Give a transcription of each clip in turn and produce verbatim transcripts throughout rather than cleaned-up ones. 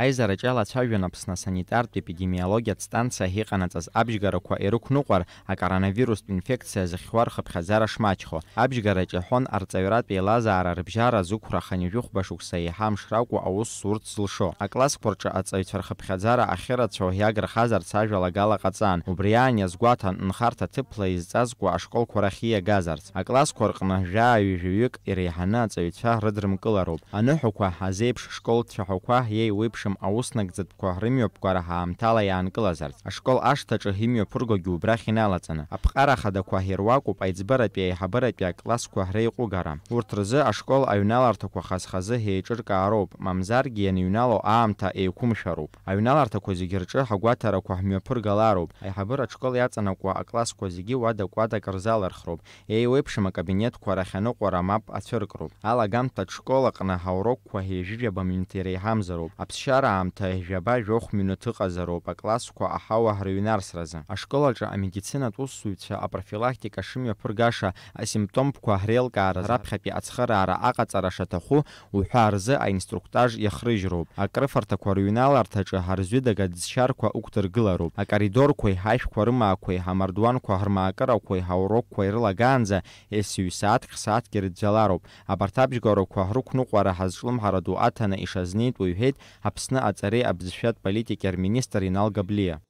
Аизараҿы иалацәажәон Аԥсны асанитартә епидемиологиатә станциа иҟанаҵаз абжьгарақәа ирықәныҟәар, акоронавирустә инфекциа зыхьуа рхыԥхьаӡара шмаҷхо. Абжьгараҿы иаҳәон арҵаҩратә еилазаара рыбжьара зықәра хынҩажәи хәба шықәса еиҳа амш ракәу аус зурц зылшо. Аклассқәа рҿы аҵаҩцәа рхыԥхьаӡара ахьырацәоу иагырхазарц ажәалагала ҟаҵан. Убри аан иазгәаҭан нхарҭа ҭыԥла изҵазкуа ашколқәа рахь ииагазарц. Аклассқәа рҟны жәаа-ҩажәаҩык иреиҳаны аҵаҩцәа рыдрымкылароуп. Аныҳәақәа азеиԥш школ цәаҳәақәа иеиуеиԥшым ауснагӡатәқәа рымҩаԥгара ҳаамҭала иаанкылазарц, ашкол ашҭаҿы имҩаԥыргогьы убрахь иналаҵаны. Аԥҟара хадақәа ируакуп аиҵбыратәи аиҳабыратәи аклассқәа реиҟәыгара. Урҭ рзы ашкол аҩналарҭақәа хаз-хазы еиҿыркаароуп, мамзаргьы ианыҩналоу аамҭа еиқәымшәароуп. Аҩналарҭақәа зегьы рҿы ҳагәаҭарақәа ҳмҩаԥыргалароуп, аиҳабыра аҽкол иаҵанакуа аклассқәа зегьы уада-кәадак рзалырхроуп, еиуеиԥшым акабинетқәа рахь аныҟәара мап ацәыркроуп. Алагамҭатә школ аҟны аурокқәа ҩажәижәаба минуҭ иреиҳамзароуп. Аԥсшьара аамҭа жәаба-жәохә минуҭ ыҟазароуп аклассқәа аҳауа рыҩнарсразы. Ашкол аҿы амедицинатә усзуҩцәа апрофилактика шымҩаԥыргаша асимптомқәа реилкааразы раԥхьатәи ацхыраара аҟаҵара шаҭаху уҳәа рзы аинструктаж иахрыжьроуп. Акрыфарҭақәа рыҩналарҭаҿы ҳарзҩыдага ӡшьарқәа ықәдыргылароуп. Акоридорқәеи, ҳаишәқәа рымаақәеи, ҳамардуанқәа рмаакырақәеи, ҳаурокқәа ирылагаанӡа, есыҩ сааҭк-сааҭк ирыӡәӡәалароуп. Абарҭ абжьгарақәа рықәныҟәара ҳазҿлымҳара ду аҭаны ишазнеитәу иҳәеит Аԥсны аҵареи абызшәатә политики рминистр Инал Габлиа.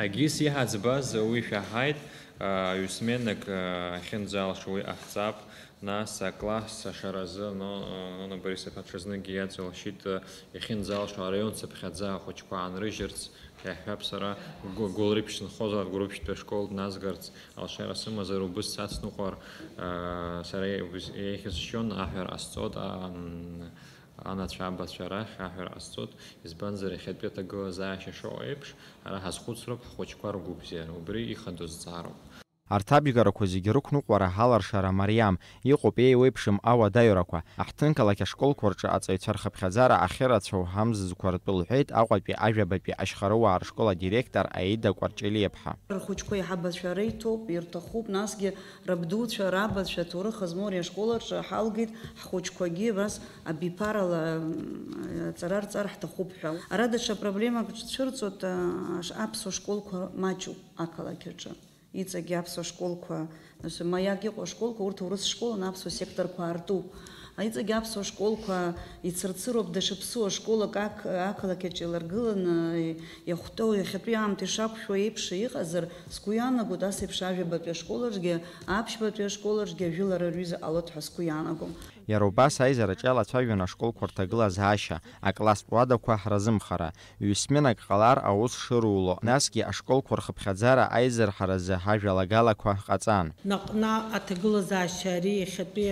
Егьыс иҳаӡбаз уи шәаҳаит, а, ҩсменак, а, ахьынӡалшо уи ҟаҳҵап, нас акласс ашаразы, но, а, Нона Борисовна ҽазныгьы иаҵалашьит, а, иахьынӡалшо араион цыԥхьаӡа ахәыҷқәа аанрыжьырц, иаҳҳәап, сара гәы-, гәылрыԥшь нхозар, гәылрыԥшьтәи ашкол дназгарц алшара сымазар, убыс сацныҟәар, а, сара иахьысшьон аҳәара ҟасҵот, а, м, Анацәа, абацәа рахь аҳәара ҟасҵот, избанзар, иахьатәи аҭагылазаашьа шыҟоу еиԥш, ҳара ҳазхәыцроуп ҳхәыҷқәа ргәыбзиара, убри ихадоу зҵаароуп. Арҭ абжьгарақәа зегьы рықәныҟәара ҳаларшара мариам, иҟоуп еиуеиԥшым ауадаҩрақәа. Аҳҭнықалақь ашколқәа рҿы аҵаҩцәа рхыԥхьаӡара ахьырацәоу ҳамзызқәа ртәы лҳәеит Аҟәатәи ажәабатәи ашьхарыуаа ршкол адиректор Аида Кәарҷелиаԥҳа. Рхәыҷқәа еиҳабацәа реиҭоуп, ирҭахуп, насгьы рабдуцәа, рабацәа, аҭоурых змоу ари ашкол аҿы ҳалгеит, ҳхәыҷқәагьы абас абиԥарала, м, аҵара рҵар ҳҭахуп ҳәа. Ара даҽа проблемак цәырҵуеит, а, аш-, аԥсуа школқәа маҷуп ақалақь аҿы. Иҵегьы аԥсуа школқәа, нас, маиак иҟоу ашколқәа, урҭ урыс школын, аԥсуа секторқәа аартуп. Иҵегьы аԥсуа школқәа ицырцыруп, даҽа ԥсуа школак ақ-, ақалақь аҿы иларгыланы иахәҭоу, иахьатәи аамҭа ишақәшәо еиԥш иҟазар, сгәы иаанагоит, ас еиԥш ажәабатәи ашколаҿгьы, аԥшьбатәи ашколаҿгьы ажәылара рҩыза ҟалоит ҳәа сгәы иаанагом. Иара убас аизараҿы иалацәажәон ашколқәа рҭагылазаашьа, акласстә уадақәа разымхара, ҩсменак ҟалар аус шыруло, насгьы ашколқәа рхыԥхьаӡара аизырҳаразы ҳажәалагалақәа ҟаҵан. Наҟ-наҟ аҭагылазаашьа ари иахьатәи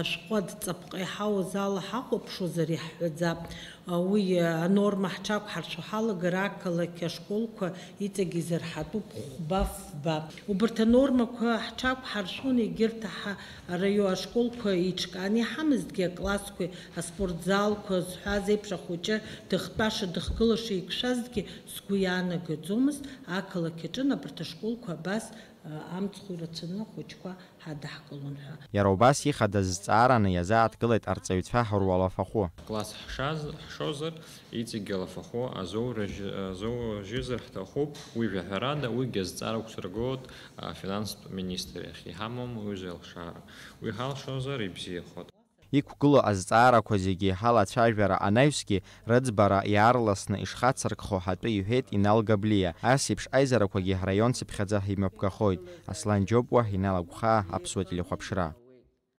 ашәҟәы адҵа ԥҟа иҳауаз ала ҳахәаԥшуазар иаҳҳәаӡап. Уи анорма ҳҽақәҳаршәо ҳалагар ақалақь ашколқәа иҵегь изырҳатәуп хәба-фба. Убарҭ анормақәа ҳҽақәҳаршәон, егьырҭ аҳа-, араион ашколқәа еиҿкааны иҳамазҭгьы, аклассқәеи аспортзалқәа зҳәаз еиԥш ахәыҷы дыхтәаша, дыхгылаша иқәшәазҭгьы сгәы иаанагаӡомызт, ақалақь аҿын абарҭ ашколқәа абас, а, амцхә ирацәаны ахәыҷқәа ҳадаҳкылон ҳәа. Иара убас ихадаз зҵаараны иазааҭгылеит арҵаҩцәа руалафахәы. Класс ҳшаз, ҳшозар, иҵегьы алафахәы азоурыжь-, азоурыжьызар ҳҭахуп, уи жәаҳәарада, уигьы азҵаара ықәсыргылоит афинанстә министр иахь. Иҳамоума уи залшара? Уи ҳалшозар ибзиахоит. Иқәгылоу азҵаарақәа зегьы ҳалацәажәара анаҩсгьы, рыӡбара иаарласны ишхацыркхо ҳатәы иҳәеит Инал Габлиа. Ас еиԥш аизарақәагьы ҳраион цыԥхьаӡа имҩаԥгахоит. Аслан Џьопуа, Инал Агәхаа, Аԥсуа телехәаԥшра.